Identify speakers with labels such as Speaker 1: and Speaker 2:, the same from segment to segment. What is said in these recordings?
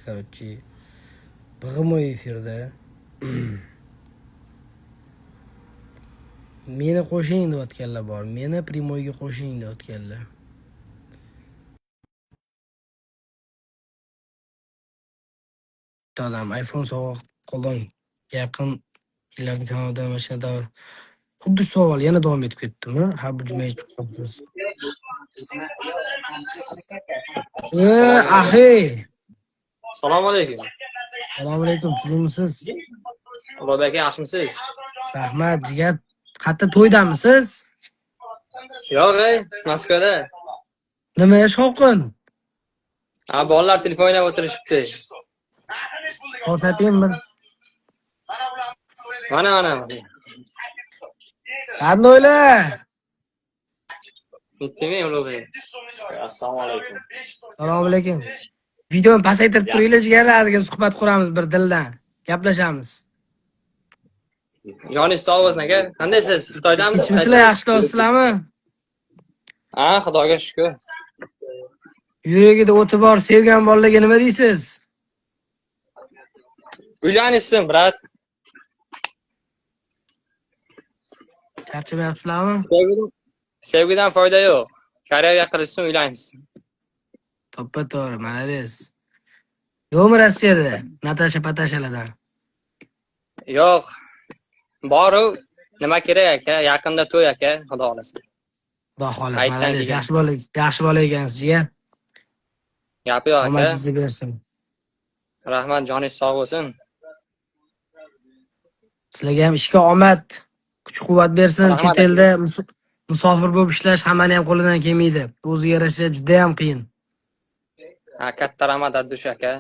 Speaker 1: Короче, прямой efirda. Meni qo'shing deyotganlar bor. Meni прямой ga qo'shing deyotganlar. Bitta odam iPhone sovg'a qildim. Yaqin yillarda kanalda mashina davr. Xuddi shu savol yana davom etib ketdimi? Ha, bu jumaga chiqibsiz. E, ahi.
Speaker 2: Assalomu alaykum.
Speaker 1: Assalomu alaykum, tuzukmisiz?
Speaker 2: Ulug'bek aka, yaxshimisiz?
Speaker 1: Rahmat, jigar. Qayerda, to'ydamisiz?
Speaker 2: Yo'q, ey, Moskvada.
Speaker 1: Nimaga shovqin?
Speaker 2: Ha, bolalar telefon o'ynab o'tirishibdi.
Speaker 1: Ko'rsating bir.
Speaker 2: Mana, mana.
Speaker 1: Qandoylar?
Speaker 2: Ketdimi, Ulug'bek?
Speaker 3: Assalomu alaykum.
Speaker 1: Assalomu alaykum. Videoni pasaytirib turinglar, jigarlar, ozgina suhbat quramiz bir dildan. Gaplashamiz.
Speaker 2: Joningiz sog' bo'lsin, aka. Qandaysiz? Xitoydamisiz?
Speaker 1: Ichmisizlar, yaxshilasizlarmi?
Speaker 2: Ha, Xudoga shukr.
Speaker 1: Yuragida o'ti bor, sevgan bolalarga nima deysiz?
Speaker 2: Uylanishsin, brat.
Speaker 1: Charchamayapsizlarmi?
Speaker 2: Sevgidan foyda yo'q. Karyera qilishsin, uylanishsin.
Speaker 1: To'ppa to'g'ri, молодец. Yo'qmi Rossiyada Natasha Patashalardan?
Speaker 2: Yo'q. Boru nima kerak aka? Yaqinda to'y aka, Xudo xolasa.
Speaker 1: Xudo xohlasa,
Speaker 2: Qaytdan
Speaker 1: молодец.
Speaker 2: kelgan.
Speaker 1: Yaxshi bola, yaxshi bola ekansiz, jigar.
Speaker 2: Gapi yo'q aka.
Speaker 1: Omadingizni bersin.
Speaker 2: Rahmat, joningiz sog' bo'lsin.
Speaker 1: Sizlarga ham ishga omad, kuch-quvvat bersin.
Speaker 2: Rahmat,
Speaker 1: Chet elda musofir bo'lib ishlash hammani ham qo'lidan kelmaydi. O'ziga yarasha juda ham qiyin.
Speaker 2: Ha, katta rahmat Abdush aka.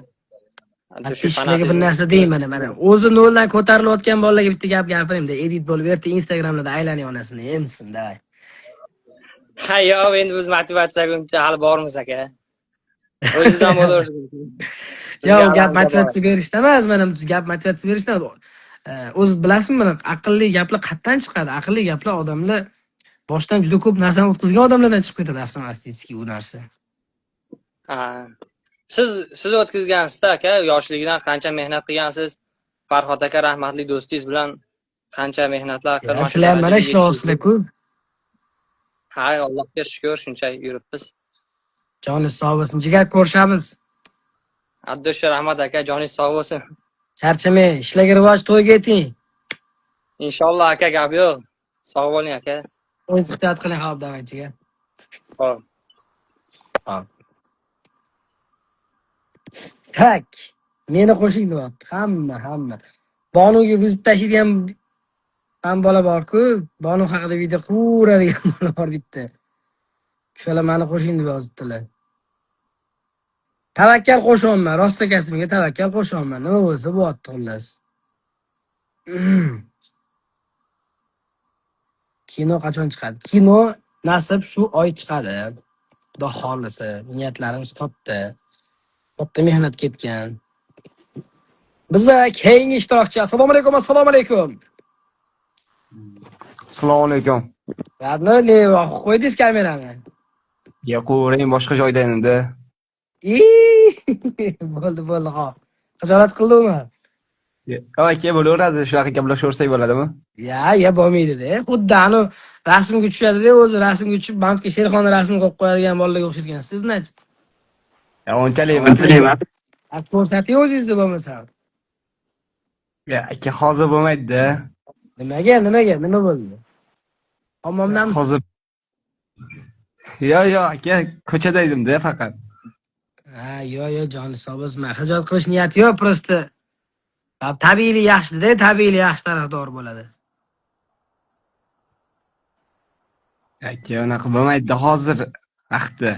Speaker 2: Abdush
Speaker 1: Ishlarga bir narsa deyman mana. O'zi noldan ko'tarilayotgan bolalarga bitta gap gapiring-da. Edit bo'lib erta Instagramlarda aylanib onasini emsin, davay.
Speaker 2: Ha, yo'q, endi biz motivatsiyaga uncha hali bormiz aka. O'zizdan bo'laversin.
Speaker 1: Yo'q, gap motivatsiya berishda emas, mana gap motivatsiya berishda. O'zi bilasizmi, mana aqlli gaplar qayerdan chiqadi? Aqlli gaplar odamlar boshdan juda ko'p narsani o'tkazgan odamlardan chiqib ketadi avtomatik u narsa.
Speaker 2: Ha. Siz o'tkazgansizda aka, yoshligidan qancha mehnat qilgansiz. Farhod aka rahmatli do'stingiz bilan qancha mehnatlar qilib,
Speaker 1: Sizlar ham mana ishlayapsizlar-ku.
Speaker 2: Ha, Allohga shukr, shuncha yuribmiz.
Speaker 1: Joningiz sog' bo'lsin, jigar, ko'rishamiz.
Speaker 2: Abdush rahmat aka, joningiz sog' bo'lsin.
Speaker 1: Charchamang, ishlarga rivoj, to'yga yeting.
Speaker 2: Inshaalloh aka, gap yo'q. Sog' bo'ling aka.
Speaker 1: O'zingiz ehtiyot qiling, hop, davay, jigar.
Speaker 2: Xo'p.
Speaker 1: Hop. Tak, meni qo'shing deyapti hamma. Bonuga vizit tashiydigan ham bola bor-ku, Bonu haqida video quradigan bola bor bitta. Shular meni qo'shing deb yozibdilar. Tavakkal qo'shyapman, rost akasimga tavakkal qo'shyapman. Nima bo'lsa bo'lyapti xullas. Kino qachon chiqadi? Kino nasib shu oy chiqadi. Xudo xohlasa, niyatlarimiz katta. Katta mehnat ketgan. Biza keyingi ishtirokchi. Assalomu alaykum, assalomu alaykum.
Speaker 4: Assalomu alaykum.
Speaker 1: Radno, ne vaqt qo'ydingiz kamerani?
Speaker 4: Ya qo'yavering, boshqa joyda endi.
Speaker 1: Bo'ldi, bo'ldi, xo'p. Xijolat qildingmi?
Speaker 4: Aka, bo'laveradi, shunaqa gaplashaversak bo'ladimi?
Speaker 1: Ya, ya bo'lmaydi-da. Xuddi anu rasmga tushadi-da, o'zi rasmga tushib, bankka Sherxonni rasmini qo'yib qo'yadigan bolalarga o'xshatgansiz, значит.
Speaker 4: Ya unchalik emas.
Speaker 1: Ko'rsating o'zingizni bo'lmasa.
Speaker 4: Ya aka, hozir bo'lmaydi-da.
Speaker 1: Nimaga, nimaga, nima bo'ldi? Hammomdamisiz?
Speaker 4: Hozir. Yo, yo, aka, ko'chada edim-da faqat.
Speaker 1: Ha, yo, yo, joni sog' bo'lsin. Xijolat qilish niyati yo'q, prosta tabiiylik yaxshi-da, tabiiylik yaxshi tarafdor bo'ladi.
Speaker 4: Aka, unaqa bo'lmaydi hozir vaqti.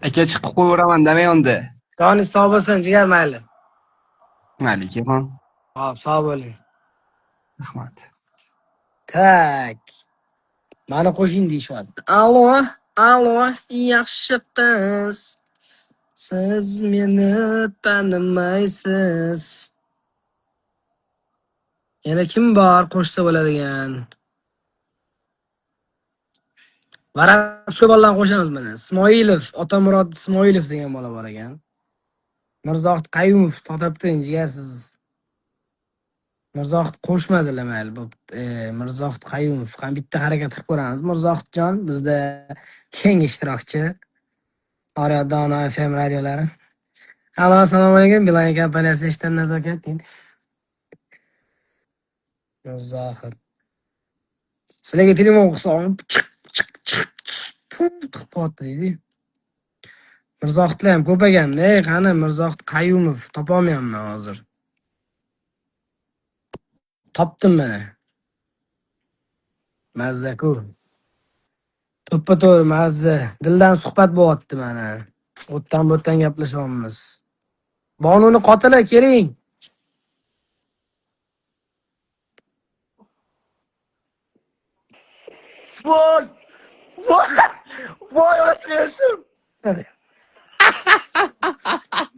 Speaker 4: Aka, chiqib qo'yaveraman demay unda.
Speaker 1: Joningiz sog' bo'lsin, jigar, mayli.
Speaker 4: Mayli, akaxon.
Speaker 1: Xo'p, sog' bo'ling.
Speaker 4: Rahmat.
Speaker 1: Tak. Mani qo'shing deyishyapti. Allo, allo, yaxshi qiz. Siz meni tanimaysiz. Yana kim bor qo'shsa bo'ladigan? Воровской bolalarni qo'shamiz mana. Ismoilov, Otamurod Ismoilov degan bola bor ekan. Mirzohid Qayumov to'xtab turing, jigar siz. Mirzohid qo'shmadilar, mayli, bo'pti. Mirzohid Qayumov ham bitta harakat qilib ko'ramiz. Mirzohidjon bizda keyingi ishtirokchi. Oryo Dono FM radiolari. Halo, assalomu alaykum. Beeline kompaniyasi ishdan nazokat deydi. Mirzohid. Sizlarga telefon qilsam, chiq chiq chiq qilib qo'yapti deydi. Mirzohidlar ham ko'p ekanda, qani Mirzohid Qayumov topolmayapman hozir. Topdim mana. Mazza-ku. To'ppa-to'g'ri mazza. Dildan suhbat bo'lyapti mana. O'tdan bo'tdan gaplashyapmiz. Bonuni qotili, keling.
Speaker 5: Voy! Voy! Voy onasini yesin!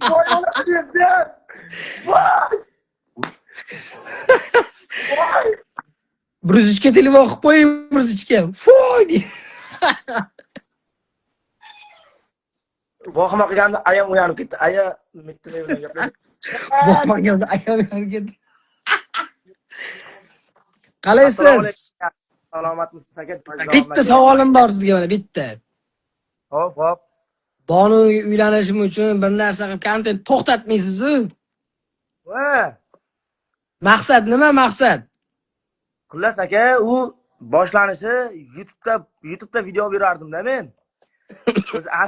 Speaker 5: Voy onasini yesin! Voy! Voy!
Speaker 1: 103 ga telefon qilib qo'ying, 103 ga. Voy!
Speaker 5: Vohima qilganda ayam uyanib ketdi. Aya bitta bilan gaplashib.
Speaker 1: Vohima qilganda ayam uyanib ketdi. Qalaysiz?
Speaker 5: Salomatmisiz aka?
Speaker 1: Bitta savolim bor sizga mana bitta.
Speaker 5: Hop, hop.
Speaker 1: Bonuga uylanishim uchun bir narsa qilib kontent to'xtatmaysiz-u.
Speaker 5: Va.
Speaker 1: Maqsad nima maqsad?
Speaker 5: Xullas aka, u boshlanishi YouTube'da video berardim-da men.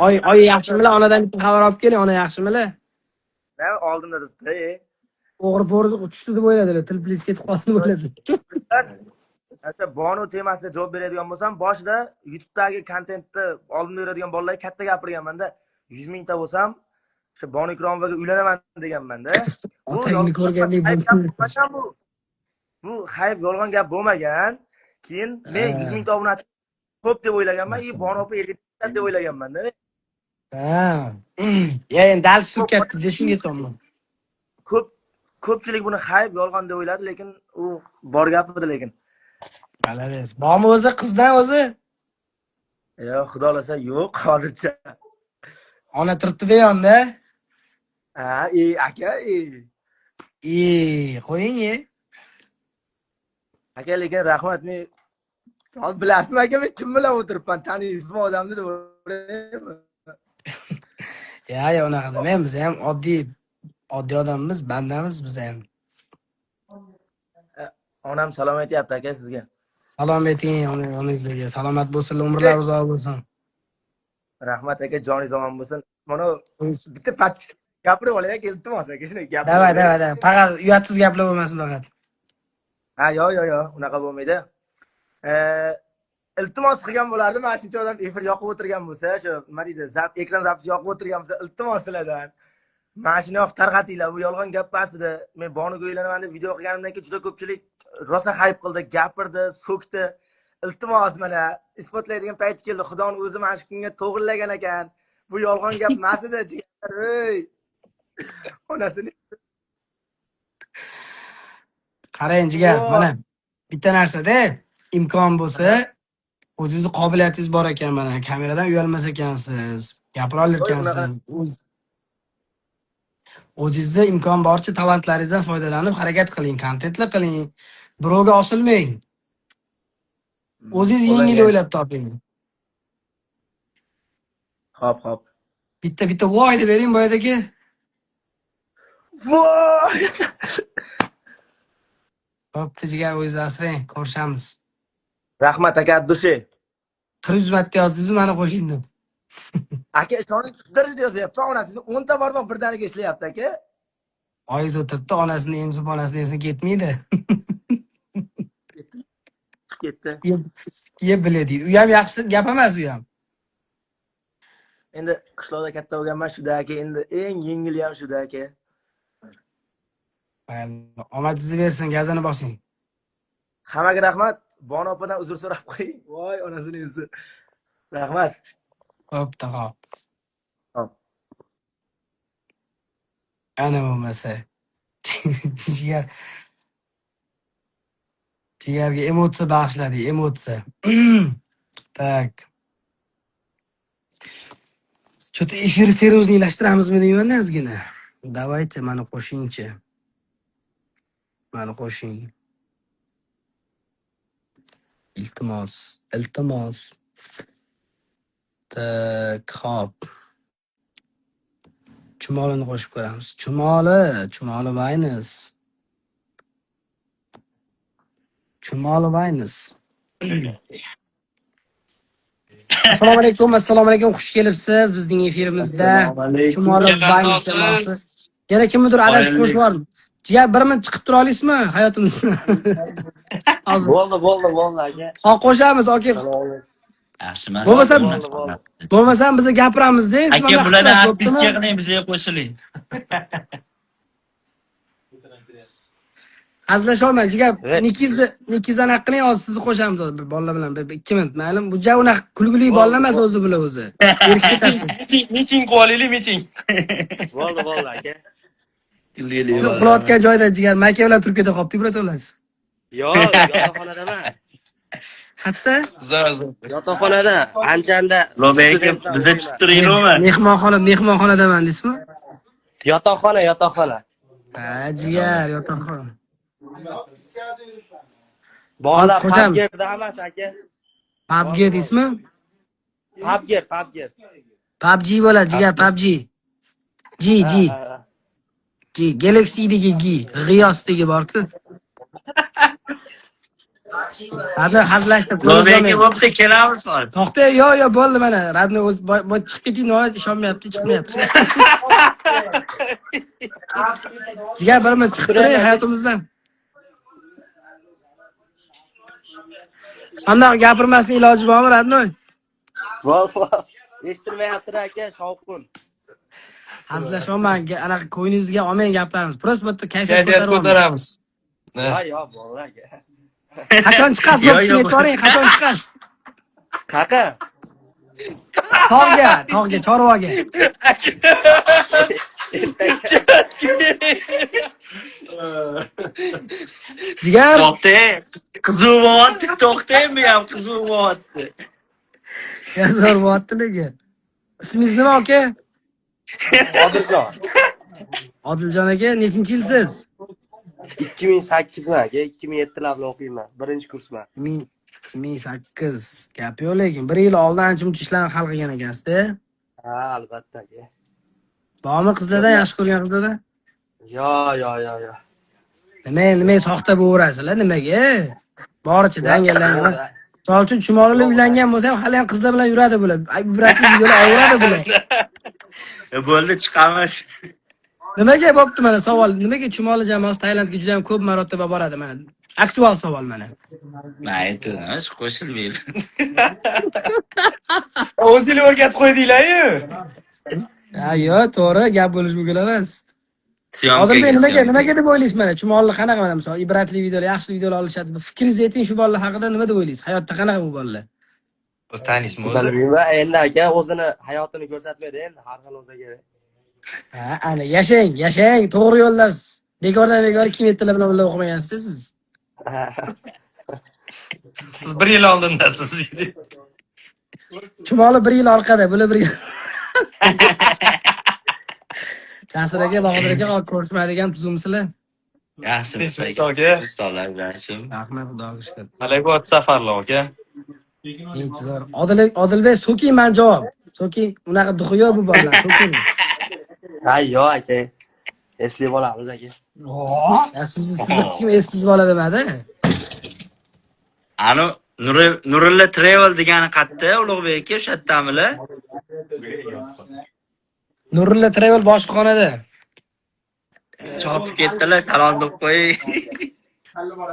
Speaker 1: Oy, oy yaxshimilar, onadan bitta xabar olib keling, ona yaxshimilar?
Speaker 5: Men oldimda turibdi.
Speaker 1: O'g'ri po'ri tushdi deb o'yladilar, til plis ketib qoldi deb o'yladilar.
Speaker 5: Aka, Bonu temasida javob beradigan bo'lsam, boshida YouTube'dagi kontentni oldimda yuradigan bolalarga katta gapirganman-da. 100 mingta bo'lsam, o'sha Bonu Ikromovaga uylanaman deganman-da.
Speaker 1: Otangni ko'rgandek
Speaker 5: bo'ldim. Bu hayb yolg'on gap bo'lmagan. Keyin men 100 mingta obunachi ko'p deb o'ylaganman, Bonu opa 50 mingta deb o'ylaganman-da.
Speaker 1: Ha. Ya endi dal surib ketdingiz, shunga aytyapman.
Speaker 5: Ko'pchilik buni hayb yolg'on deb o'yladi, lekin u bor gap edi lekin.
Speaker 1: Malades. Bormi o'zi qizdan o'zi?
Speaker 5: Yo'q, xudo xolasa yo'q hozircha.
Speaker 1: Ona turibdi bu yonda.
Speaker 5: Ha, aka,
Speaker 1: Qo'ying,
Speaker 5: Aka, lekin rahmat, men hozir bilasizmi aka, men kim bilan o'tiribman, taniysizmi odamni deb o'ylayman.
Speaker 1: Ya, ya unaqa demang, biz ham oddiy odammiz, bandamiz biz ham.
Speaker 5: Onam salom aytyapti aka sizga.
Speaker 1: Salom ayting onangizga. Salomat bo'lsinlar, umrlari uzoq bo'lsin.
Speaker 5: Rahmat aka, joningiz omon bo'lsin. Mana bitta pat gapirib olay aka, iltimos aka, shuni gapirib.
Speaker 1: Davay, davay, davay. Faqat uyatsiz gaplar bo'lmasin faqat.
Speaker 5: Ha, yo'q, yo'q, yo'q, unaqa bo'lmaydi. Iltimos qilgan bo'lardim, mana shuncha odam efir yoqib o'tirgan bo'lsa, shu nima deydi, ekran zapisi yoqib o'tirgan bo'lsa, iltimos sizlardan. Mana shuni yoqib tarqatinglar, bu yolg'on gap emasdi. Men Bonuga uylanaman deb video qilganimdan keyin juda ko'pchilik rosa hayb qildi, gapirdi, so'kdi. Iltimos, mana isbotlaydigan payt keldi. Xudoning o'zi mana shu kunga to'g'rilagan ekan. Bu yolg'on gap emas edi, jigarlar, ey. Onasini
Speaker 1: qarang jigar, mana bitta narsada imkon bo'lsa, o'zingizni qobiliyatingiz bor ekan mana, kameradan uyalmas ekansiz, gapira olar ekansiz. O'zingizni imkon boricha talantlaringizdan foydalanib harakat qiling, kontentlar qiling. Birovga osilmang. O'zingiz yengil o'ylab toping.
Speaker 5: Hop, hop.
Speaker 1: Bitta voy deb bering boyadagi.
Speaker 5: Voy!
Speaker 1: Bo'pti jigar, o'zingizni asrang, ko'rishamiz.
Speaker 5: Rahmat aka, dushi.
Speaker 1: 40 marta yozdingiz, meni qo'shing deb.
Speaker 5: Aka, ishoning, darajada yozyapman, onasizni 10 ta barmoq birdaniga ishlayapti aka.
Speaker 1: Oyingiz o'tiribdi, onasini emsib, onasini emsib ketmaydi.
Speaker 5: Ketdi.
Speaker 1: Yeb biladi. U ham yaxshi gap emas, u ham.
Speaker 5: Endi qishloqda katta bo'lganman shuda aka, endi eng yengili ham shuda aka.
Speaker 1: Omadingizni bersin, gazini bosing.
Speaker 5: Hammaga rahmat. Bonu opadan uzr so'rab qo'ying. Voy, onasini yuzi. Rahmat.
Speaker 1: Xo'p, xo'p.
Speaker 5: Xo'p.
Speaker 1: Ana bo'lmasa. Jigarga emotsiya bag'ishladik, emotsiya. Tak. Что-то efir серьезный lashtiramizmi deyman ozgina. Давайте mani qo'shingchi. Mani qo'shing. Iltimos, iltimos. Так, hop. Chumolini qo'shib ko'ramiz. Chumoli, Chumoli Vaynes. Chumoli Vaynes. Assalomu alaykum, assalomu alaykum. Xush kelibsiz bizning efirimizda. Chumoli Vaynes jamoasi. Yana kimnidir adashib qo'shib yubordim. Jigar, bir minut chiqib tura olasizmi hayotimizda? Hozir.
Speaker 5: Bo'ldi, bo'ldi, bo'ldi aka.
Speaker 1: Hop, qo'shamiz, aka.
Speaker 6: Yaxshi emas.
Speaker 1: Bo'lmasam- Bo'lmasam biz gapiramiz-da, siz
Speaker 6: Aka,
Speaker 1: mana
Speaker 6: bularni
Speaker 1: qilasiz,
Speaker 6: artistga
Speaker 1: bo'ptimi?
Speaker 6: qiling, bizga qo'shiling.
Speaker 1: Hazillasholmang, jigar. Nikizni, nikizni anaqa qiling, hozir sizni qo'shamiz hozir bir bolalar bilan bir 2 minut, maylimi? Bu ja unaqa kulgili bolalar emas o'zi bular o'zi. Erkib ketasiz.
Speaker 7: Miting qilib olaylik, miting.
Speaker 5: Bo'ldi, bo'ldi aka.
Speaker 1: Uxlayotgan joyda jigar, mayka bilan turib keta qolibdi, ibrat olasiz.
Speaker 5: Yo'q, yotoqxonadaman.
Speaker 1: Qayerda?
Speaker 7: Zo'r, zo'r.
Speaker 5: Yotoqxonada, Anjanda.
Speaker 6: Ulug'bek aka, biza chiqib turaylikmi?
Speaker 1: Mehmonxona, mehmonxonadaman deysizmi?
Speaker 5: Yotoqxona, yotoqxona.
Speaker 1: Ha, jigar, yotoqxona.
Speaker 5: Bolalar
Speaker 1: Qo'shamiz.
Speaker 5: PUBG'da emas aka.
Speaker 1: PUBG deysizmi?
Speaker 5: PUBG, PUBG.
Speaker 1: PUBG bo'ladi, jigar, PUBG. G, G,
Speaker 5: Ha, ha, ha.
Speaker 1: G, Galaxy'dagi G, G'iyosdagi bor-ku. Hadi hazillashdim,
Speaker 6: Ulug'bek aka,
Speaker 1: ko'ringizlar.
Speaker 6: bo'pti, kelamiz hozir.
Speaker 1: To'xta, yo, yo, bo'ldi mana. Radni o'zi chiqib keting, noyat ishonmayapti, chiqmayapti. Jigar, bir minut chiqib turing hayotimizdan. Qandoq gapirmasning iloji bormi, Radnoy?
Speaker 5: Bo'ldi, bo'ldi. Eshitilmayapti aka, shovqin.
Speaker 1: Hazillasholmang, anaqa ko'nglingizga olmang gaplarimiz. Просто bitta kayfiyat
Speaker 7: Kayfiyat
Speaker 1: ko'tarib.
Speaker 7: ko'taramiz.
Speaker 5: Ha, yo'q, bo'ldi aka.
Speaker 1: Qachon chiqasiz?
Speaker 6: Yo,
Speaker 1: Bo'pti,
Speaker 6: yo,
Speaker 1: aytib yuboring, qachon chiqasiz?
Speaker 5: Qaqa?
Speaker 1: Tog'ga, tog'ga, Chorvoga. Jigar,
Speaker 6: To'xtang. Qiziq bo'lyapti, to'xtang, bu ham qiziq bo'lyapti.
Speaker 1: Ya zo'r bo'lyapti lekin. Ismingiz nima aka?
Speaker 5: Odiljon.
Speaker 1: Odiljon aka, nechinchi yilsiz?
Speaker 5: 2008 man aka, 2007 bilan o'qiyman. Birinchi kursman.
Speaker 1: 2008. Gap yo'q lekin bir yil oldin ancha-muncha ishlarni hal qilgan ekansizda.
Speaker 5: Ha, albatta aka.
Speaker 1: Bormi qizlardan, yaxshi ko'rgan qizlardan?
Speaker 5: Yo, yo, yo, yo.
Speaker 1: Nima, nima soxta bo'laverasizlar, nimaga? Boricha dangallangan. Misol uchun Chumolilar uylangan bo'lsa ham hali ham qizlar bilan yuradi bular. Ibratli videolar olaveradi bular.
Speaker 6: Bo'ldi, chiqamiz.
Speaker 1: Nimaga bo'pti mana savol? Nimaga Chumoli jamoasi Tailandga juda ham ko'p marotaba boradi mana? Aktual savol mana.
Speaker 6: Men aytdim, qo'shilmaydi.
Speaker 7: O'zinglar o'rgatib qo'ydinglar-yu.
Speaker 1: Ha, yo'q, to'g'ri, gap bo'lishi mumkin emas.
Speaker 6: Syomkaga,
Speaker 1: Odilbek, nimaga,
Speaker 6: syomkaga.
Speaker 1: nimaga deb o'ylaysiz mana? Chumoli qanaqa mana misol ibratli videolar, yaxshi videolar olishadi. Fikringizni ayting shu bolalar haqida nima deb o'ylaysiz? Hayotda qanaqa bu bolalar?
Speaker 7: Bu tanismi o'zi?
Speaker 5: Bilmayman, endi aka o'zini hayotini ko'rsatmaydi endi, har xil bo'lsa kerak.
Speaker 1: Ha, ana yashang, yashang, to'g'ri yo'ldasiz. Bekordan bekor kim yettilar bilan birga o'qimagansiz siz.
Speaker 7: Siz bir yil oldindasiz deydi.
Speaker 1: Chumoli bir yil orqada, bular bir yil. Jasur aka, Bahodir aka ko'rishmaydigan tuzumsizlar.
Speaker 6: Yaxshimisiz
Speaker 7: Tinchlik
Speaker 6: aka?
Speaker 7: aka.
Speaker 6: Rustamlar yaxshimi?
Speaker 1: Rahmat, Xudoga shukr.
Speaker 7: Qalay bo'lyapti safarlar aka?
Speaker 1: Hech zo'r. Odilbek so'king man javob. So'king, unaqa duxi yo'q bu bolalar, so'king.
Speaker 5: Ha, yo'q aka. Esli bolamiz aka.
Speaker 1: Ya sizni kim essiz bola demadi?
Speaker 6: Ani Nurilla Travel degani qayerda, Ulug'bek aka, o'sha yerdamilar?
Speaker 1: Nurilla Travel boshqa xonada.
Speaker 6: Chopib ketdilar, salom deb qo'ying.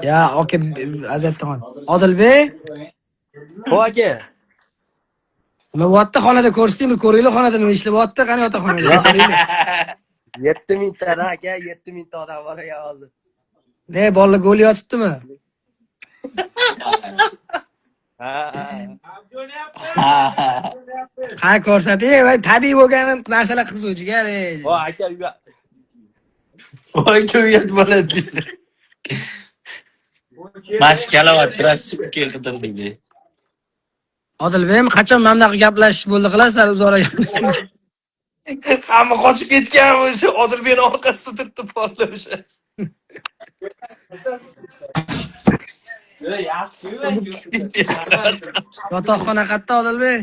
Speaker 1: Ya, aka, aziyatdan. Odilbek,
Speaker 5: Ho aka.
Speaker 1: nima bo'lyapti xonada ko'rsating, bir ko'ringlar xonada nima ishlayapti, qani yotoqxonada ko'ringlar.
Speaker 5: 7000 ta aka, 7000 ta odam bor ekan hozir.
Speaker 1: Ne, bolalar gol yotibdimi?
Speaker 5: Ha, ha.
Speaker 1: Ha, ko'rsating, voy, tabiiy bo'lgan narsalar qiziq jigar.
Speaker 5: Ho aka,
Speaker 6: Voy, ko'yat bo'ladi. Mash kalavat sukka qidirdik.
Speaker 1: Odilbek, qachon mana bunaqa gaplashish bo'ldi qilasizlar, uzoqroq gaplashish.
Speaker 7: Hamma qochib ketgan o'sha Odilbekni orqasida turibdi bolalar o'sha.
Speaker 1: Yotoqxona qayerda, Odilbek?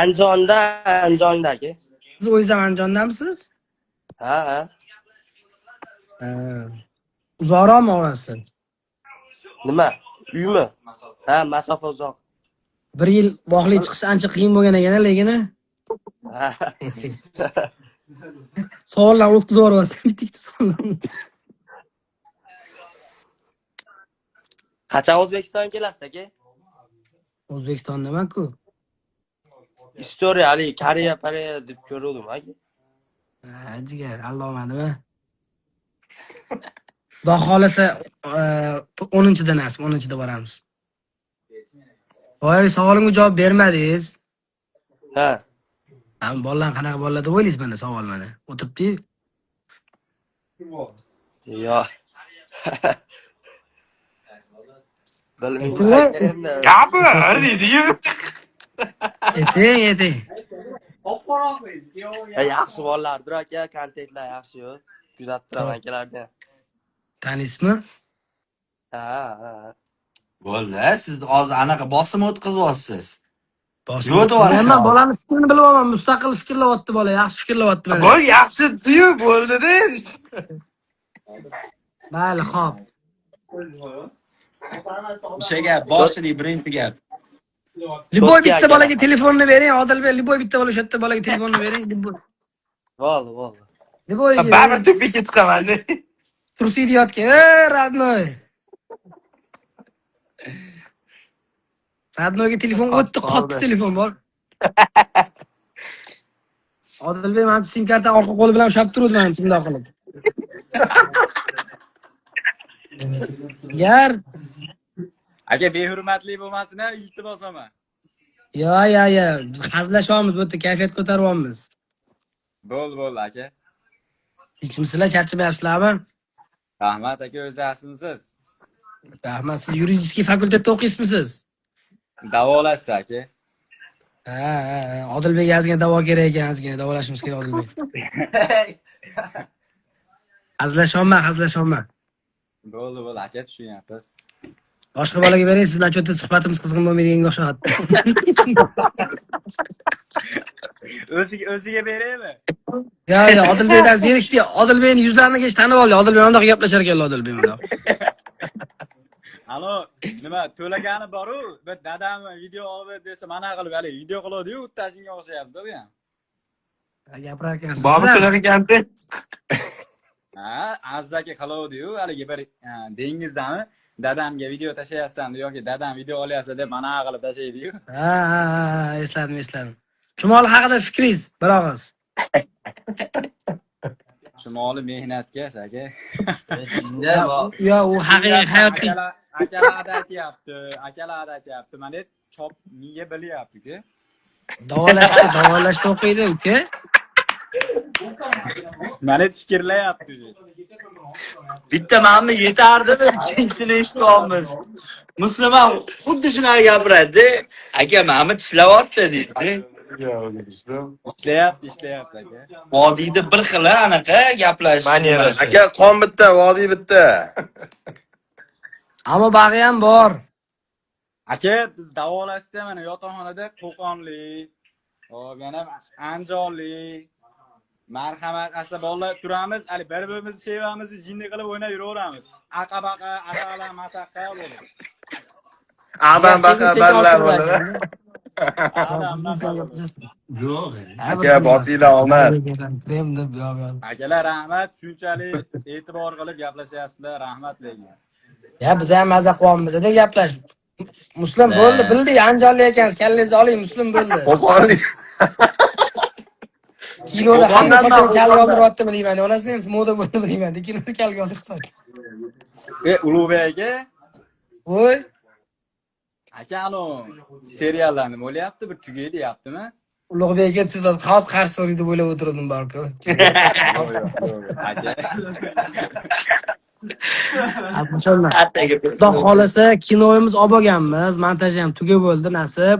Speaker 5: Andijonda, Andijonda aka.
Speaker 1: Siz o'zingiz ham Andijondamisiz?
Speaker 5: Ha, ha.
Speaker 1: Ha. Uzoqroqmi orasi?
Speaker 5: Nima? Uymi? Ha, masofa uzoq.
Speaker 1: Bir yil voqli chiqish ancha qiyin bo'lgan ekan, lekin
Speaker 5: Ha.
Speaker 1: savollarni o'tkazib yuboryapsiz, bitta ikkita savollarni.
Speaker 5: Qachon O'zbekistonga kelasiz aka?
Speaker 1: O'zbekistondaman-ku.
Speaker 5: Istoriya haligi Koreya, Koreya deb ko'ruvdim aka.
Speaker 1: Ha, jigar, allomadimi? Xudo xohlasa, 10-da nasib, 10-da boramiz. Boyagi savolimga javob bermadingiz.
Speaker 5: Ha.
Speaker 1: Ha, bolalar qanaqa bolalar deb o'ylaysiz mana savol mana. O'tiribdi.
Speaker 5: Yo. Bilmayman endi.
Speaker 7: Gapir deydi-yu.
Speaker 1: Eting, eting.
Speaker 5: Ha, yaxshi bolalardir aka, kontentlar yaxshi-yu. Kuzatib turaman akalarni.
Speaker 1: Taniysizmi?
Speaker 5: Ha, ha.
Speaker 6: Bo'ldi, siz hozir anaqa bosim o'tkazyapsiz.
Speaker 1: Bosim.
Speaker 6: Yo'q, to'g'ri.
Speaker 1: Men bolani fikrini bilyapman, mustaqil fikrlayapti bola, yaxshi fikrlayapti mana.
Speaker 7: Bo'l, yaxshi diyu bo'ldi-da.
Speaker 1: Mayli, xo'p.
Speaker 6: O'sha gap, boshidagi birinchi gap.
Speaker 1: Liboy
Speaker 5: To'rtga
Speaker 1: bitta
Speaker 5: akalar.
Speaker 1: bolaga telefonni bering, Odilbek, liboy bitta bola o'sha yerda bolaga telefonni bering. Liboy.
Speaker 5: Bo'ldi, bo'ldi.
Speaker 1: Liboy.
Speaker 7: Baribir tupikka chiqaman.
Speaker 1: Trusiydi yotgan. Ey, родной. Роднойga telefon o'tdi, qotdi telefon bor. Odilbek mana sim kartani orqa qo'li bilan ushlab turdi mana bundoq qilib. Yar,
Speaker 8: Aka behurmatli bo'lmasin ha, iltimos ama.
Speaker 1: yo yo yo, biz hazillashyapmiz, bu yerda kayfiyat ko'taryapmiz.
Speaker 8: Bo'ldi, bo'ldi aka.
Speaker 1: Tinchmisizlar, charchamayapsizlarmi?
Speaker 8: Rahmat aka, o'zi yaxshimisiz?
Speaker 1: Rahmat. Siz yuridik fakultetda o'qiysizmisiz?
Speaker 8: Davolashdi aka.
Speaker 1: Ha, ha, ha. Odilbekka ozgina davo kerak ekan, ozgina davolashimiz kerak Odilbek. Hazillashyapman, hazillashyapman.
Speaker 8: Bo'ldi, bo'ldi aka, tushunyapmiz.
Speaker 1: Boshqa bolaga bering, siz bilan cho'ta suhbatimiz qizg'in bo'lmaydiganga o'xshayapti.
Speaker 8: O'ziga beraymi?
Speaker 1: Yo, yo, Odilbekdan zerikdi. Odilbekning yuzlarini kech tanib oldi. Odilbek bundoq gaplashar ekan, Odilbek bundoq.
Speaker 8: Alo, nima to'lagani bor-u, bir dadam video olib desa, mana qilib hali video qiladi-yu, uttasinga o'xshayapti bu ham.
Speaker 1: Gapirar ekansiz.
Speaker 7: Bormi shunaqa kontent?
Speaker 8: Ha, Aziz aka qiladi-yu, haligi bir dengizdami dadamga video tashlayapsan yoki dadam video olyapsa deb mana qilib tashlaydi-yu.
Speaker 1: Ha, ha, ha, esladim, esladim. Chumoli haqida fikringiz bir og'iz.
Speaker 8: Chumoli mehnatkash aka.
Speaker 1: Yo, u haqiqiy hayotlik.
Speaker 8: Akalar aytyapti, akalar aytyapti. Mana chop miya bilyapti-ku.
Speaker 1: Davolashda o'qiydi, uka.
Speaker 8: Mana fikrlayapti.
Speaker 6: Bitta manmi yetardimi? Ikkinchisini eshityapmiz. Musulmon xuddi shunaqa gapiradi. Aka, manmi tishlayapti deydi.
Speaker 8: Ishlayapti, ishlayapti aka.
Speaker 6: Vodiyda bir xil anaqa gaplash.
Speaker 7: Maniera.
Speaker 9: Aka, qon bitta, vodiy bitta.
Speaker 1: Ammo bag'i ham bor.
Speaker 8: Aka, biz davolashda mana yotoqxonada Qo'qonlik, hop, yana Andijonlik, marhamat, asli bolalar turamiz, hali bir-birimizni sevamiz, jinni qilib o'ynab yuraveramiz. Aqa-baqa, asala, masaqa bo'lib.
Speaker 9: Adam baqa ballar bo'ladi. Aka, bosinglar omad.
Speaker 8: Akalar rahmat, shunchalik e'tibor qilib gaplashyapsizlar, rahmat lekin.
Speaker 1: Ya biz ham maza qilyapmiz-da gaplashib. Muslim bo'ldi, bildik, Andijonlik ekansiz, kallangizni oling, Muslim bo'ldi.
Speaker 9: Qo'qonlik.
Speaker 1: Kinoda hamma qachon kalla oldiryaptimi deyman, onasini ham moda bo'ldimi deyman, kinoda kalla oldirsa.
Speaker 8: Ulug'bek aka.
Speaker 1: Voy.
Speaker 8: Aka, anu seriallar nima bo'lyapti? Bir tugaydi deyaptimi?
Speaker 1: Ulug'bek aka siz hozir qarshi so'raydi deb o'ylab o'tirdim barko.
Speaker 8: Aka.
Speaker 1: Xudo xolasa kinomiz olib bo'lganmiz, montaji ham tugab bo'ldi, nasib.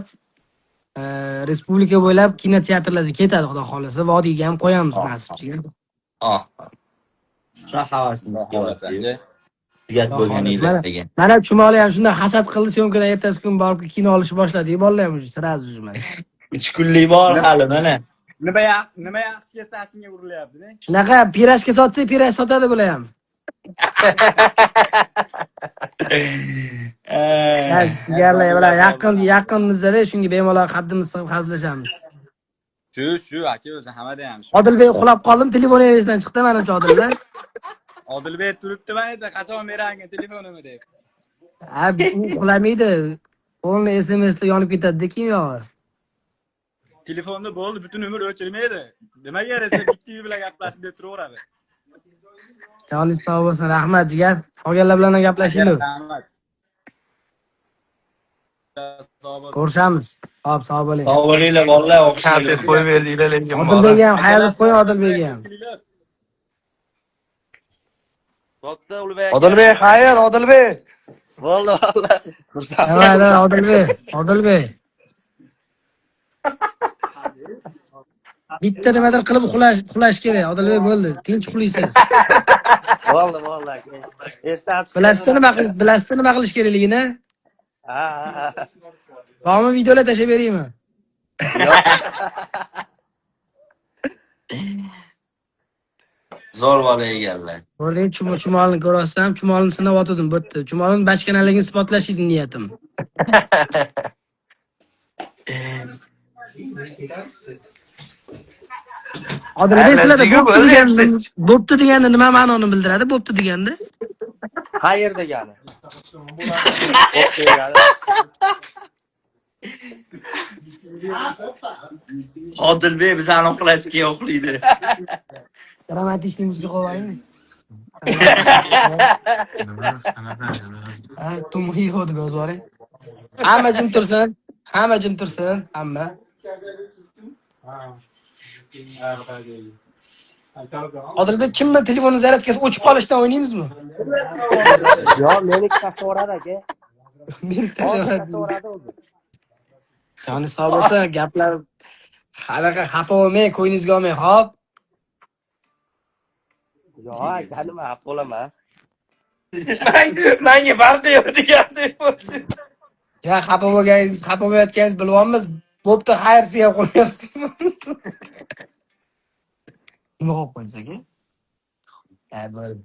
Speaker 1: Respublika bo'ylab kinoteatrlarda ketadi, xudo xohlasa. Vodiyga ham qo'yamiz nasib.
Speaker 7: Oh.
Speaker 6: Shunaqa havasimiz
Speaker 8: Xohlasa,
Speaker 6: kelyapti.
Speaker 8: aka.
Speaker 6: Tugat
Speaker 1: Xudo
Speaker 6: bo'lganinglar
Speaker 1: xohlasa.
Speaker 6: degan.
Speaker 1: Mana Chumoli ham shunday hasad qildi, съёмка dan ertasi kun borib kino olishni boshladi. Bolalar ham уже сразу же mana.
Speaker 6: 3 kunlik bor hali mana.
Speaker 8: Nima yaxshi kelsa, shunga urilyapti-da.
Speaker 1: Shunaqa пирожка sotsa, пирож sotadi bular ham. Ha, jigarlar bilan yaqin yaqinmizda, shunga bemalol qaddimiz sig'ib hazillashamiz.
Speaker 8: Shu aka, o'zi hammada ham shu.
Speaker 1: Odilbek uxlab qoldim, telefoni ham esidan chiqdi manimcha Odilda.
Speaker 8: Odilbek turibdi mana yerda, qachon berarkin telefonimni deb.
Speaker 1: Ha, u uxlamaydi. Полный SMSlar yonib ketadi keyin yog'i.
Speaker 8: Telefonni bo'ldi, butun umr o'chirmaydi. Nimaga yarasa bitta uy bilan gaplashib deb turaveradi.
Speaker 1: Joningiz sog' bo'lsin, rahmat jigar. Qolganlar bilan ham gaplashinglar.
Speaker 8: Rahmat. Sog' bo'l.
Speaker 1: Ko'rishamiz. Hop, sog' bo'ling.
Speaker 6: Sog' bo'linglar bolalar,
Speaker 7: Konsert
Speaker 6: o'xshaydi.
Speaker 7: qo'yib berdinglar lekin bola.
Speaker 1: Odilbekga ham xayr deb qo'ying, Odilbekga ham.
Speaker 10: Bo'pti, Ulug'bek aka.
Speaker 9: Odilbek, xayr, Odilbek.
Speaker 10: Bo'ldi, bo'ldi. Xursand.
Speaker 1: Davay, davay, Odilbek, Odilbek. Bitta nimadir qilib uxlash kerak. Odilbek bo'ldi. Tinch uxlaysiz.
Speaker 10: Bo'ldi, bo'ldi aka. Esdan chiqib
Speaker 1: Bilasizmi nima qilish kerakligini?
Speaker 10: Ha.
Speaker 1: Bormi, videolar tashlab beraymi?
Speaker 10: Yo'q.
Speaker 6: Zo'r bola ekanlar.
Speaker 1: Ko'rding, chumolni ko'ryapsan, chumolni sinab otdim, bo'pti. Chumolni bachkanaligini isbotlash edi niyatim. Odilbek, sizlarda
Speaker 7: Hammasiga
Speaker 1: bo'pti deganda,
Speaker 7: bo'lyapsiz.
Speaker 1: bo'pti deganda nima ma'noni bildiradi? Bo'pti deganda?
Speaker 10: Xayr degani. Bo'pti degani.
Speaker 6: Odilbek bizani uxlatib keyin uxlaydi.
Speaker 1: Romantik muzika qo'yib olaymi? Ha, Tumxiho deb yozib yuboring. Hamma jim tursin. Hamma jim tursin, hamma. Odilbek, kimni telefoni zaryadkasi o'chib qolishidan o'ynaymizmi?
Speaker 10: Yo'q, meniki tashlaveradi aka.
Speaker 1: Meni
Speaker 10: Hozir
Speaker 1: tashlaveradi.
Speaker 10: tashlaveradi o'zi.
Speaker 1: Joni sog' bo'lsin, gaplar qanaqa xafa bo'lmang, ko'nglingizga olmang, xo'p?
Speaker 10: Yo'q, aka, nima xafa bo'laman.
Speaker 7: Menga farqi yo'q degandek bo'ldi.
Speaker 1: Ya xafa bo'lganingiz, xafa bo'layotganingiz bilyapmiz. Bo'pti, xayrsi ham qo'yyapsizmi? Nima qilib qo'ysak, aka? Ha, bo'ldi.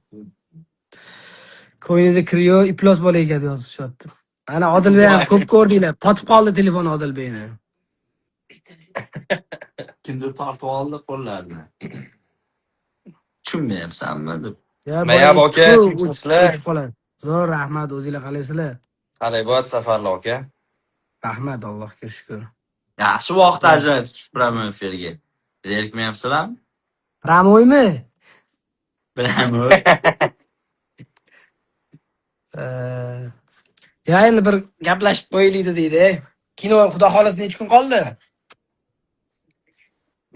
Speaker 1: Ko'nglida kir yo'q, iflos bola ekan yozishyapti. Ana Odilbek ham ko'p ko'rdinglar. Qotib qoldi telefon Odilbekni.
Speaker 6: Kimdir tortib oldi qo'llarini. Tushunmayapsanmi deb.
Speaker 1: Ya
Speaker 7: Mayab
Speaker 1: bola
Speaker 7: aka,
Speaker 1: aytdi-ku,
Speaker 7: tinchmisizlar?
Speaker 1: o'chib qoladi. Zo'r, rahmat, o'zinglar qalaysizlar?
Speaker 7: Qalay bo'ladi safarlar aka?
Speaker 1: Rahmat, Allohga shukr.
Speaker 6: Yaxshi vaqt ajratib tushib prямой efirga. Zerikmayapsizlarmi?
Speaker 1: Прямой mi?
Speaker 6: Bilaman.
Speaker 1: Ya endi bir gaplashib qo'yaylik deydi. Kino xudo xohlasa necha kun qoldi?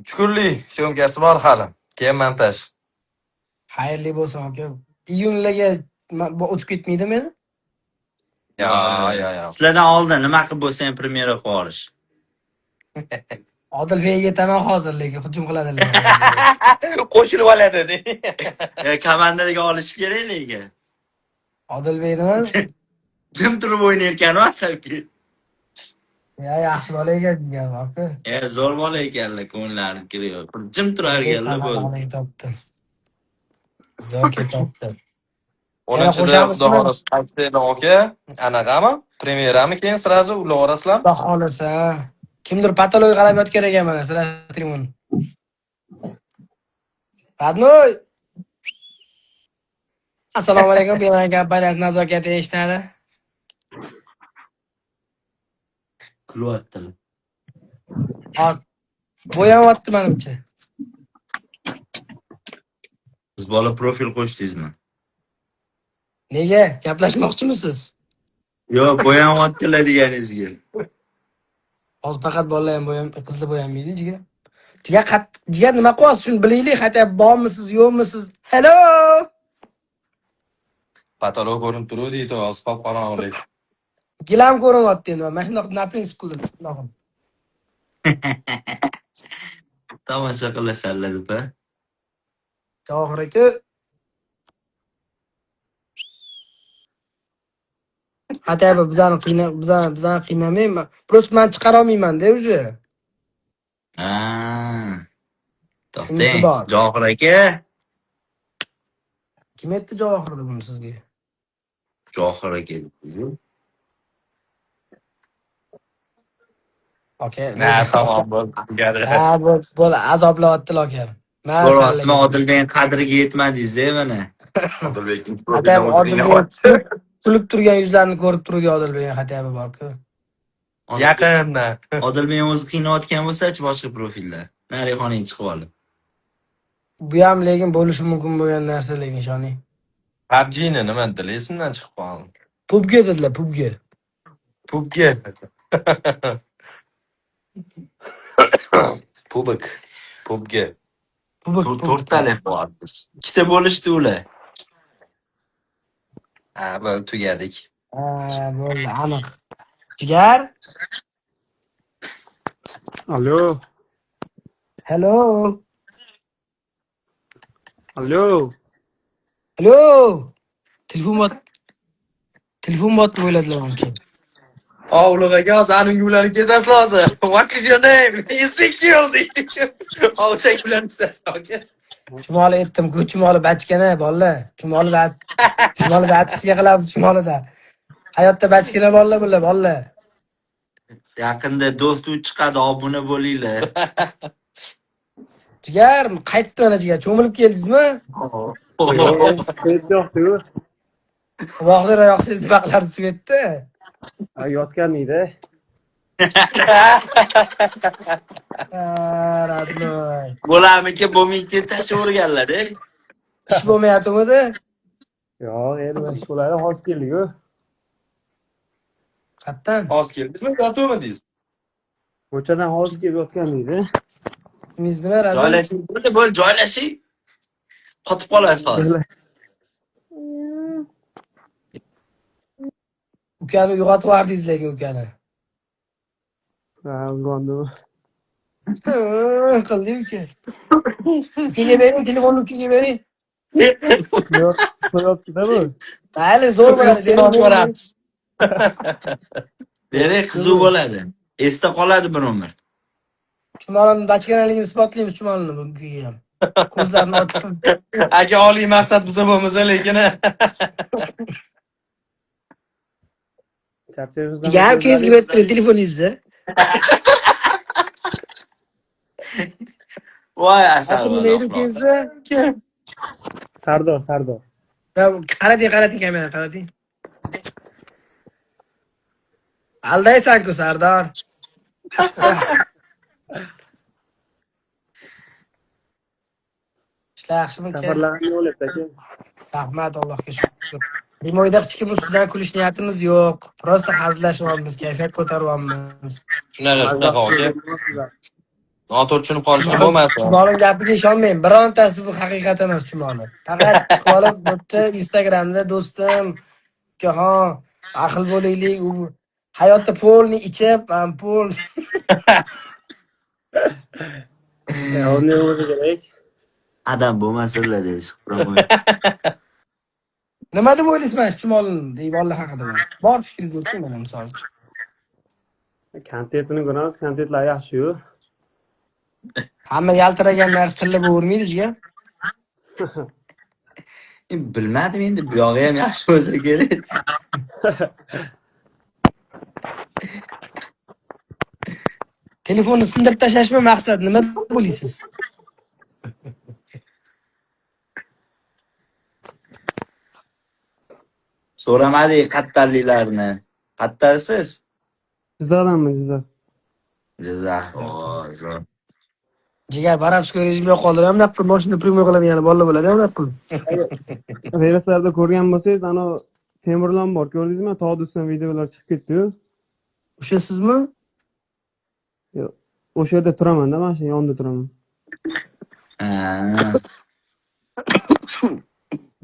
Speaker 7: 3 kunlik съёмка si bor hali. Keyin montaj.
Speaker 1: Xayrli bo'lsin aka. Iyunlarga o'tib ketmaydimi endi?
Speaker 7: Yo.
Speaker 6: Sizlardan oldin nima qilib bo'lsa ham premyera qilib yuborish.
Speaker 1: Odilbekga yetaman hozir, lekin hujum qiladilar.
Speaker 7: Qo'shilib oladi de.
Speaker 6: Komandaga olish kerak lekin.
Speaker 1: Odilbek nima?
Speaker 6: Jim turib o'ynayotgani asabki.
Speaker 1: Ya yaxshi bola ekan degan aka.
Speaker 6: Zo'r bola ekanlar, ko'ngillari kiriyor. Jim turar ekanlar bo'ldi.
Speaker 1: Topdi. Zo'r ketopti.
Speaker 7: 10-da
Speaker 1: qo'shamizmi?
Speaker 7: xudo xohlasa qaytsanglar aka, anaqami? Premyerami keyin сразу ulavorasizlarmi?
Speaker 1: Xudo xohlasa. Kimdir patologiya qarab yotgan ekan mana sizlar telefon. Родной. Assalomu alaykum, Beeline kompaniyasi nazokati eshitadi.
Speaker 6: Kulyaptilar.
Speaker 1: Hozir bo'yanyapti manimcha.
Speaker 6: Siz bola profil qo'shdingizmi?
Speaker 1: Nega? Gaplashmoqchimisiz?
Speaker 6: Yo'q, bo'yanyaptilar deganingizga.
Speaker 1: Hozir faqat bolalar ham bo'yam, qizlar bo'yanmaydi, jigar. Jigar, jigar nima qilyapsiz? Shuni bilaylik, hatto bormisiz, yo'qmisiz? Hello.
Speaker 7: Patolog ko'rinib turuvdi, hozir qop qorong'ulik.
Speaker 1: Gilam ko'rinyapti endi. Mana shundoq na prinsip qildim. Shundoq qildim.
Speaker 6: Tomosha qilasanlar deb, a?
Speaker 1: Johir aka. Хотя бы bizani qiyna bizani qiynamayman. Просто man chiqara olmayman-da уже.
Speaker 6: Ha.
Speaker 1: Shunisi
Speaker 6: To'xtang.
Speaker 1: bor.
Speaker 6: Johir aka.
Speaker 1: Kim aytdi Johir deb buni sizga?
Speaker 6: Johir aka dedingiz-ku.
Speaker 1: Aka,
Speaker 7: Na, tamom bo'ldi. Tugadi.
Speaker 1: Ha, bo'l azoblayaptilar aka. Man
Speaker 6: Ko'ryapsizmi, Odilbekning qadriga yetmadingiz-da mana.
Speaker 9: Odilbek
Speaker 1: Хотя бы Odilbek kulib turgan yuzlarini ko'rib turdi Odilbek хотя бы bor-ku.
Speaker 7: Yaqindan.
Speaker 6: Odilbek o'zi qiynayotgan bo'lsa-chi boshqa profilda. Nari xonaga chiqib olib.
Speaker 1: Bu ham lekin bo'lishi mumkin bo'lgan narsa lekin ishoning.
Speaker 9: PUBG'ni nima dedilar? Esimdan chiqib qoldi.
Speaker 1: PUBG dedilar, PUBG.
Speaker 9: PUBG. PUBG. PUBG.
Speaker 1: PUBG.
Speaker 6: To'rttalik bormiz. Ikkita bo'lishdi ular.
Speaker 9: Ha, bo'ldi, tugadik.
Speaker 1: Ha, bo'ldi, aniq. Jigar?
Speaker 11: Alo.
Speaker 1: Hello.
Speaker 11: Alo.
Speaker 1: Alo. Telefon bot. Telefon bot deb o'yladilar manimcha.
Speaker 7: Ulug' aka, hozir anunga ulanib ketasiz hozir. What is your name? Ezekiel deydi. Ovchak ulanib ketasiz aka.
Speaker 1: Chumoli aytdim-ku, chumoli bachkana bolalar. Chumoli chumoli batisiga qilamiz chumolida. Hayotda bachkana bolalar bular, bolalar.
Speaker 6: Yaqinda do'st uch chiqadi, obuna bo'linglar.
Speaker 1: Jigar, qaytdi mana jigar. Cho'milib keldingizmi?
Speaker 11: Svet yo'qdi-ku.
Speaker 1: Uvoqlar yoqsangiz nima qilardi svetda?
Speaker 11: Ha, yotgan edi.
Speaker 1: Родной.
Speaker 6: Bo'lamiki, bo'lmayki tashlaverganlar-da.
Speaker 1: Ish bo'lmayaptimi?
Speaker 11: Yo'q, endi ish bo'ladi, hozir keldik-ku.
Speaker 1: Qayerdan?
Speaker 9: Hozir keldingizmi? Yotuvmidingiz?
Speaker 11: Ko'chadan hozir kelib yotgan edi.
Speaker 1: Ismingiz nima, родной?
Speaker 6: Joylashing, bo'ldi, bo'ldi, joylashing. Qotib qolasiz hozir.
Speaker 1: Ukani uyg'otib yubordingiz lekin ukani.
Speaker 11: Ha, uyg'ondi.
Speaker 1: Qildi uka. Ukaga bering, telefonni ukaga bering.
Speaker 11: Yo'q, qo'yapti-da bu.
Speaker 1: Mayli, zo'r bo'ladi. Bering, bering.
Speaker 6: Bering, qiziq bo'ladi. Esda qoladi bir umr.
Speaker 1: Chumolini bachkanaligini isbotlaymiz chumolini bu ukaga ham. Ko'zlarini ochsin.
Speaker 7: Aka, oliy maqsad biza bo'lmasa lekin.
Speaker 11: Charchayapmiz.
Speaker 1: Jigar, ukangizga berib turing telefoningizni.
Speaker 6: Voy asal.
Speaker 1: Ismi nima edi ukangizni?
Speaker 11: Sardor, Sardor.
Speaker 1: Qarating, qarating kamerani, qarating. Aldaysan-ku, Sardor. Ishlar yaxshimi uka?
Speaker 11: Safarlaring bo'lyapti aka.
Speaker 1: Rahmat, Allohga shukr. Primoyda hech kim ustidan kulish niyatimiz yo'q. Просто hazillashyapmiz, kayfiyat ko'taryapmiz.
Speaker 7: Shunaqa, shunaqa aka. Noto'g'ri tushunib qolishni bo'lmasin.
Speaker 1: Chumoli gapiga ishonmang. Birontasi bu haqiqat emas Chumoli. Faqat chiqib olib bu yerda Instagramda do'stim, ukaxon, ahil bo'laylik, u hayotda polni ichib, pol
Speaker 11: Uni o'zi kerak.
Speaker 6: Adam bo'lmasinlar deysiz.
Speaker 1: Nima deb o'ylaysiz mana shu Chumolini deyvonlar haqida? Bor fikringizni ayting mana misol uchun.
Speaker 11: Kontentini ko'ramiz, kontentlar yaxshi-yu.
Speaker 1: Hamma yaltiragan narsa tilla bo'lavermaydi, jigar.
Speaker 6: Bilmadim endi, bu yog'i ham yaxshi bo'lsa kerak.
Speaker 1: Telefonni sindirib tashlashmi maqsad? Nima deb o'ylaysiz?
Speaker 6: So'ramadik qattarliklarni. Qattarsiz?
Speaker 11: Jizzaxdanmi, Jizzax?
Speaker 6: Jizzax. Zo'r.
Speaker 1: Jigar, Barabskiy rejimga qoldirib, bunaqa qilib mashina primoy qiladigan bolalar bo'ladi, bunaqa qilib.
Speaker 11: Reelslarda ko'rgan bo'lsangiz, ana Temirlan bor, ko'rdingizmi? Tog' ustidan videolar chiqib ketdi-yu.
Speaker 1: O'sha sizmi?
Speaker 11: Yo'q, o'sha yerda turaman-da, mana shu yonida turaman.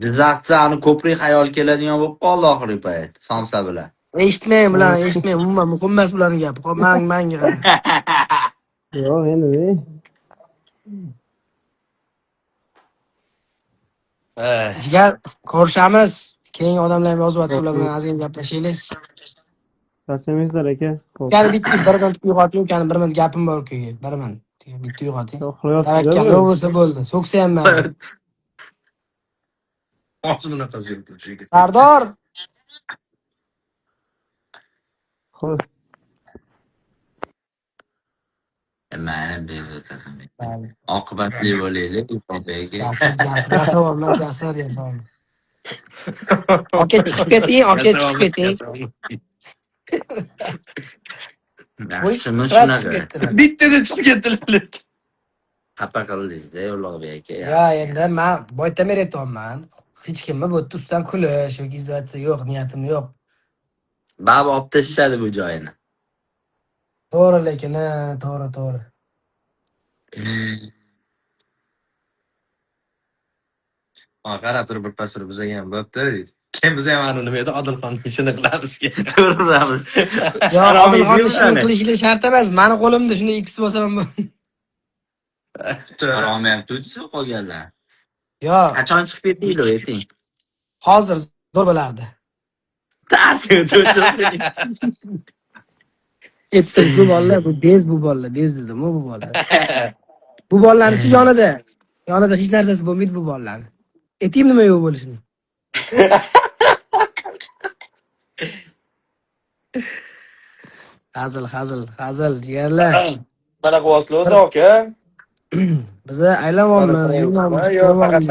Speaker 6: Jizzaxda ani ko'prik xayol keladigan bo'lib qoldi oxirgi payt, somsa bilan.
Speaker 1: Eshitmang bularni, eshitmang, umuman muhim emas bularning gapi. Xo'p, manga qarang.
Speaker 11: Yo'q, endi.
Speaker 1: Jigar, ko'rishamiz. Keyin odamlar ham yozyapti, ular bilan ozgina gaplashaylik.
Speaker 11: Charchamaysizlar aka. Xo'p.
Speaker 1: Ukani bitta bir minut uyg'oting, ukani bir minut gapim bor ukaga. Bir minut. Bitta uyg'oting.
Speaker 11: Uxlayapsiz-a
Speaker 1: Tavakkal yo'q bo'lsa bo'ldi. So'ksa ham mayli.
Speaker 7: Hozir bunaqasi yo'q.
Speaker 1: Sardor,
Speaker 11: Xo'p.
Speaker 6: Mayli, bezovta qilmang. Oqibatli bo'laylik, Ulug'bek aka.
Speaker 1: Jasur, Jasur, yasovman, Jasur, yasovman. Aka chiqib keting, aka chiqib keting.
Speaker 6: Yaxshimi
Speaker 1: Sira chiqib
Speaker 6: shunaqa?
Speaker 1: ketdilar.
Speaker 7: Bittada chiqib ketdilar lekin.
Speaker 6: Xafa qildingiz-da, Ulug'bek aka.
Speaker 1: Ya endi men boydan beri aytyapman. Hech kimni bu yerda ustidan kulish yoki izlatish yo'q, niyatim yo'q.
Speaker 6: Bab olib tashlashadi bu joyini.
Speaker 1: To'g'ri lekin, ha, to'g'ri, to'g'ri.
Speaker 7: Ha, qarab turib birpas turib bizaga ham bo'pti deydi. Keyin biz ham ana nima edi, Odilxonning ishini qilamiz keyin.
Speaker 6: To'g'riramiz.
Speaker 1: Yo,
Speaker 6: Chiqarolmaydi
Speaker 1: Odilxon ishini
Speaker 6: ularni.
Speaker 1: qilishlik shart emas. Mani qo'limda shunday ikkisi bo'lsa ham
Speaker 6: Chiqarolmayapti qolganlar.
Speaker 1: Yo,
Speaker 6: Qachon chiqib ketdinglar, ayting.
Speaker 1: hozir zo'r bo'lardi.
Speaker 6: Tartib o'chirdi.
Speaker 1: Aytdim, bu bolalar bu bez bu bolalar, bez dedim bu bolalar. Bu bolalarni yonida, yonida hech narsasi bo'lmaydi bu bolalarni. Aytaymi nima yo'q bo'lishini? Hazil, hazil, hazil, jigarlar.
Speaker 7: Mana qilyapsizlar o'zi aka.
Speaker 1: Biza aylanmaymiz, yurmaymiz,
Speaker 7: Yo, faqat
Speaker 1: ko'rmaymiz.